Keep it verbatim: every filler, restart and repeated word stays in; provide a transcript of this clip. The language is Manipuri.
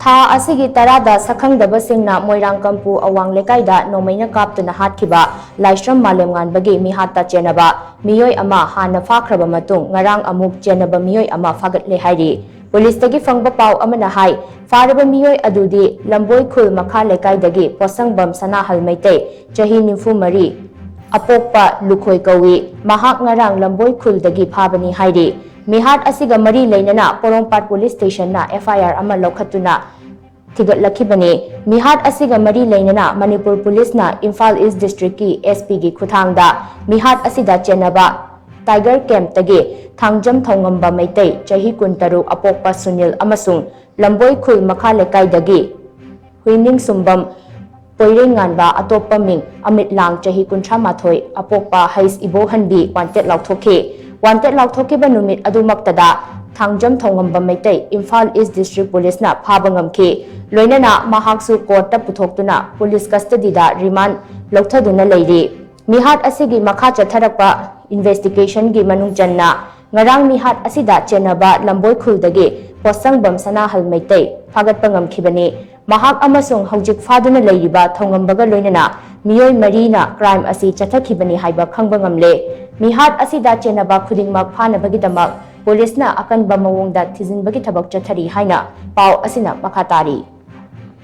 ꯊꯥ ꯑꯁꯤꯒꯤ ꯇꯔꯥꯗ ꯁꯛꯈꯪꯗꯕꯁꯤꯡꯅ ꯃꯣꯏꯔꯥꯡ ꯀꯝꯄꯨ ꯑꯋꯥꯡ ꯂꯩꯀꯥꯏꯗ ꯅꯣꯡꯃꯩꯅ ꯀꯥꯞꯇꯨꯅ ꯍꯥꯠꯈꯤꯕ ꯂꯥꯏꯁ꯭ꯔꯝ ꯃꯥꯂꯦꯝꯉꯥꯟꯕꯒꯤ ꯃꯤꯍꯥꯠꯇ ꯆꯦꯟꯅꯕ ꯃꯤꯑꯣꯏ ꯑꯃ ꯍꯥꯟꯅ ꯐꯥꯈ꯭ꯔꯕ ꯃꯇꯨꯡ ꯉꯔꯥꯡ ꯑꯃꯨꯛ ꯆꯦꯟꯅꯕ ꯃꯤꯑꯣꯏ ꯑꯃ ꯐꯥꯒꯠꯂꯦ ꯍꯥꯏꯔꯤ꯫ ꯄꯨꯂꯤꯁꯇꯒꯤ ꯐꯪꯕ ꯄꯥꯎ ꯑꯃꯅ ꯍꯥꯏ, ꯐꯥꯔꯕ ꯃꯤꯑꯣꯏ ꯑꯗꯨꯗꯤ ꯂꯝꯕꯣꯏ ꯈꯨꯜ ꯃꯈꯥ ꯂꯩꯀꯥꯏꯗꯒꯤ ꯄꯣꯠꯁꯪꯕꯝ ꯁꯅꯥꯍꯜ ꯃꯩꯇꯩ, ꯆꯍꯤ ꯅꯤꯐꯨ ꯃꯔꯤ, ꯑꯄꯣꯛꯄ ꯂꯨꯈꯣꯏ ꯀꯧꯏ꯫ ꯃꯍꯥꯛ ꯉꯔꯥꯡ ꯂꯝꯕꯣꯏ ꯈꯨꯜꯗꯒꯤ ꯐꯥꯕꯅꯤ ꯍꯥꯏꯔꯤ꯫ ꯃꯤꯍꯥꯠ ꯑꯁꯤꯒ ꯃꯔꯤ ꯂꯩꯅꯅ ꯄꯣꯔꯣꯝꯄꯥꯠ ꯄꯨꯂꯤꯁ ꯁ꯭ꯇꯦꯁꯟꯅ ꯑꯦꯐ ꯑꯥꯏ ꯑꯥꯔ ꯑꯃ ꯂꯧꯈꯠꯇꯨꯅ ꯊꯤꯒꯠꯂꯛꯈꯤꯕꯅꯤ꯫ ꯃꯤꯍꯥꯠ ꯑꯁꯤꯒ ꯃꯔꯤ ꯂꯩꯅꯅ ꯃꯅꯤꯄꯨꯔ ꯄꯨꯂꯤꯁꯅ ꯏꯝꯐꯥꯜ ꯏꯁ ꯗꯤꯁꯇ꯭ꯔꯤꯛꯀꯤ ꯑꯦꯁ ꯄꯤꯒꯤ ꯈꯨꯠꯊꯥꯡꯗ ꯃꯤꯍꯥꯠ ꯑꯁꯤꯗ ꯆꯦꯟꯅꯕ ꯇꯥꯏꯒꯔ ꯀꯦꯝꯞꯇꯒꯤ ꯊꯥꯡꯖꯝ ꯊꯧꯉꯝꯕ ꯃꯩꯇꯩ, ꯆꯍꯤ ꯀꯨꯟꯇꯔꯨꯛ, ꯑꯄꯣꯛꯄ ꯁꯨꯅꯤꯜ ꯑꯃꯁꯨꯡ ꯂꯝꯕꯣꯏ ꯈꯨꯜ ꯃꯈꯥ ꯂꯩꯀꯥꯏꯗꯒꯤ ꯍꯨꯏꯅꯤꯡꯁꯨꯝꯕꯝ ꯄꯣꯏꯔꯩꯉꯥꯟꯕ, ꯑꯇꯣꯞꯄ ꯃꯤꯡ ꯑꯃꯤꯠꯂꯥꯡ, ꯆꯍꯤ ꯀꯨꯟꯊ꯭ꯔꯥ ꯃꯥꯊꯣꯏ, ꯑꯄꯣꯛꯄ ꯍꯩꯁ ꯏꯕꯣꯍꯟꯕꯤ ꯋꯥꯟꯇꯦꯠ ꯂꯥꯎꯊꯣꯛꯈꯤ꯫ ꯋꯥꯟꯇꯦꯠ ꯂꯥꯎꯊꯣꯛꯈꯤꯕ ꯅꯨꯃꯤꯠ ꯑꯗꯨꯃꯛꯇꯗ ꯊꯥꯡꯖꯝ ꯊꯧꯉꯝꯕ ꯃꯩꯇꯩ ꯏꯝꯐꯥꯜ ꯏꯁ ꯗꯤꯁꯇ꯭ꯔꯤꯛ ꯄꯨꯂꯤꯁꯅ ꯐꯥꯕ ꯉꯝꯈꯤ꯫ ꯂꯣꯏꯅꯅ ꯃꯍꯥꯛꯁꯨ ꯀꯣꯔꯠꯇ ꯄꯨꯊꯣꯛꯇꯨꯅ ꯄꯨꯂꯤꯁ ꯀꯁꯇꯗꯤꯗ ꯔꯤꯃꯥꯟ ꯂꯧꯊꯗꯨꯅ ꯂꯩꯔꯤ꯫ ꯃꯤꯍꯥꯠ ꯑꯁꯤꯒꯤ ꯃꯈꯥ ꯆꯠꯊꯔꯛꯄ ꯏꯟꯚꯦꯁꯇꯤꯒꯦꯁꯟꯒꯤ ꯃꯅꯨꯡ ꯆꯟꯅ ꯉꯔꯥꯡ ꯃꯤꯍꯥꯠ ꯑꯁꯤꯗ ꯆꯦꯟꯅꯕ ꯂꯝꯕꯣꯏ ꯈꯨꯜꯗꯒꯤ ꯄꯣꯠꯁꯪꯕꯝ ꯁꯅꯥꯍꯜ ꯃꯩꯇꯩ ꯐꯥꯒꯠꯄ ꯉꯝꯈꯤꯕꯅꯤ꯫ ꯃꯍꯥꯛ ꯑꯃꯁꯨꯡ ꯍꯧꯖꯤꯛ ꯐꯥꯗꯨꯅ ꯂꯩꯔꯤꯕ ꯊꯧꯉꯝꯕꯒ ꯂꯣꯏꯅꯅ ꯃꯤꯑꯣꯏ ꯃꯔꯤꯅ ꯀ꯭ꯔꯥꯏꯝ ꯑꯁꯤ ꯆꯠꯊꯈꯤꯕꯅꯤ ꯍꯥꯏꯕ ꯈꯪꯕ ꯉꯝꯂꯦ꯫ ꯃꯤꯍꯥꯠ ꯑꯁꯤꯗ ꯆꯦꯟꯅꯕ ꯈꯨꯗꯤꯡꯃꯛ ꯐꯥꯅꯕꯒꯤꯗꯃꯛ ꯄꯨꯂꯤꯁꯅ ꯑꯀꯟꯕ ꯃꯑꯣꯡꯗ ꯊꯤꯖꯤꯟꯕꯒꯤ ꯊꯕꯛ ꯆꯠꯊꯔꯤ ꯍꯥꯏꯅ ꯄꯥꯎ ꯑꯁꯤꯅ ꯃꯈꯥ ꯇꯥꯔꯤ꯫